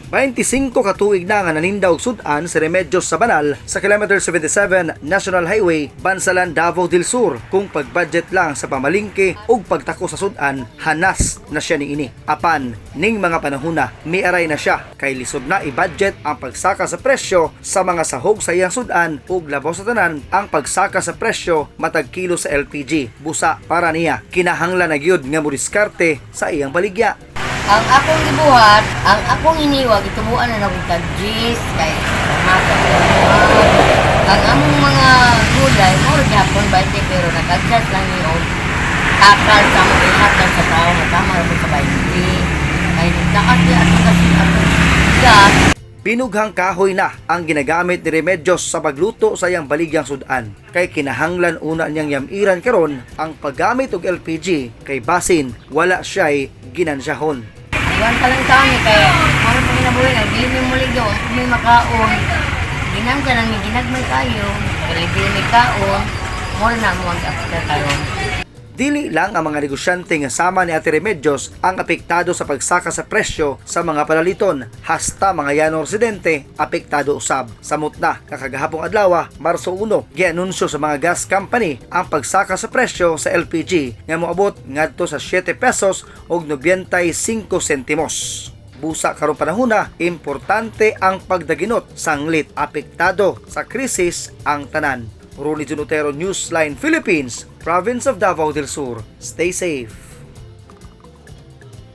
25 ka tuig na nga naninda og sud-an si Remedios sa Banal sa kilometer 77 National Highway, Bansalan, Davao del Sur. Kung pagbudget lang sa pamalingke ug pagtako sa sud-an, hanas na siya niini. Apan ning mga panahona, miaray na siya kay lisod na i-budget ang pagsaka sa presyo sa mga sahog sa iyang sud-an ug labaw sa tanan ang pagsaka sa presyo matag kilo sa LPG. Busa para niya, kinahanglan na gyud nga modiskarte sa iyang baligya. Ang akong gibuhat, ang akong iniwag, itubuan na akong tag-gis, kay mata. Ang among mga gulay, mo gihapon 20, pero nag-adjust lang ni og takal sa among ihatag sa tao nga tama ra mo sa 20. Kay nagtaas di atong kasi atong gas. Binughang kahoy na ang ginagamit ni Remedios sa pagluto sa iyang baligyang sudan. Kay kinahanglan una niyang yamiran karon ang paggamit og LPG kay basin wala siya'y ginansyahon. Iwan ka lang taon eh, kay maro pa kinabuhi na, dili mi muligaw, may makaon. Ginangka lang ni ginagmay kayo, pero dili mi kaon, mura na mo ang after karon. Dili lang ang mga negosyante nga sama ni Ate Remedios ang apektado sa pagsaka sa presyo sa mga palaliton. Hasta mga yano residente apektado usab. Samot na kakagahapong adlaw, Marso 1, gianunsyo sa mga gas company ang pagsaka sa presyo sa LPG nga moabot ngadto sa 7 pesos og 95 sentimos. Busa karon panahona, importante ang pagdaginot sanglit apektado sa krisis ang tanan. Ronnie Junotero, Newsline Philippines, Province of Davao del Sur. Stay safe.